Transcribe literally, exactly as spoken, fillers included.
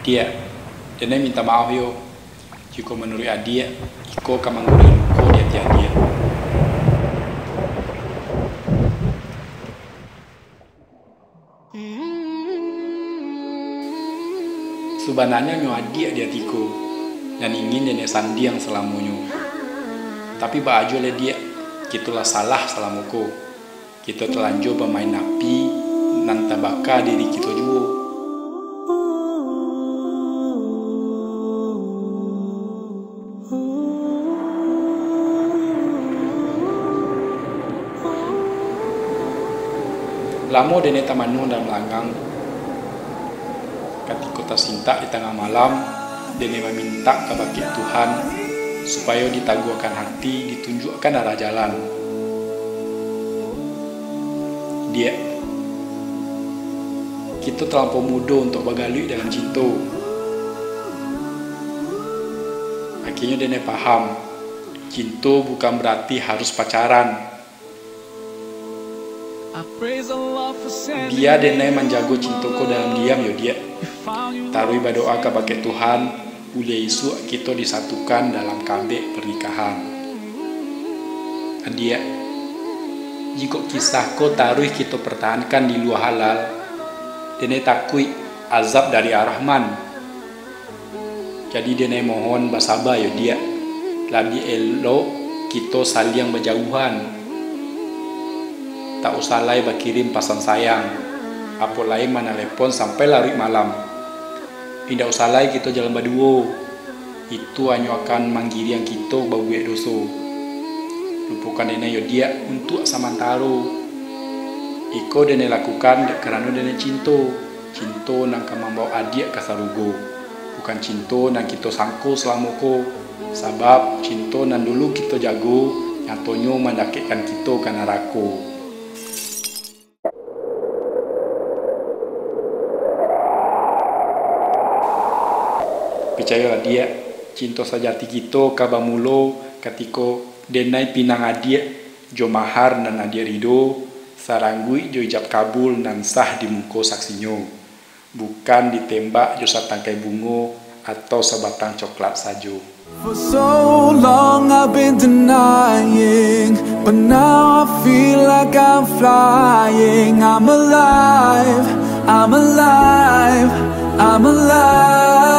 Diak, denai minta maaf yo, jikok manuruik adiak, iko ka manggurai luko di ati adiak. Sabananyo nyo adiak di ati ko, nan ingin denai sandiang salamonyo. Tapi baa juo lai diak, kito lah salah salamo ko. Kito talanjua bamain api, nan tabaka diri kito juo. Lamo denai tamanuang dalam langang. Katiko tasintak di tangah malam, denai mamintak kabake Tuhan, supayo ditaguahkan hati, ditunjuakkan arah jalan. Diak, kito talampau mudo untuak bagaluik dalam cinto. Akhirnyo denai paham, cinto bukan barati harus pacaran. Bia denai manjago cinto ko dalam diam yo, Diak. Taruih badoa kabake Tuhan, buliah isuak kito disatukan dalam kabek pernikahan. Adiak, jikok kisah ko taruih kito partahankan di lua halal, denai takuik azab dari Ar-Rahman. Jadi denai mohon basaba yo, Diak. Labiah elok kito saliang bajauhan. Tak usah lai bakirim pasan sayang, apo lai manalepon sampai laruik malam. Indak usah lai kito jalan baduo. Itu hanyo akan manggiriang kito babuek doso. Lupokan denai yo, Diak, untuak samantaro. Iko denai lakukan dek karano denai cinto. Cinto nan ka mambaok adiak ka sarugo, bukan cinto nan kito sangko salamo ko. Sabab cinto nan dulu kito jago, nyatonyo mandakekkan kito ka narako. Picayolah, Diak, cinto sajati kito ka bamulo katiko denai pinang adiak jo mahar nan adiak rido, sarangguik jo ijab kabul nan sah di muko saksinyo, bukan ditembak jo satangkai bungo atau sabatang coklat sajo. For so long I've been denying, but now I feel like I'm flying. I'm alive, I'm alive, I'm alive.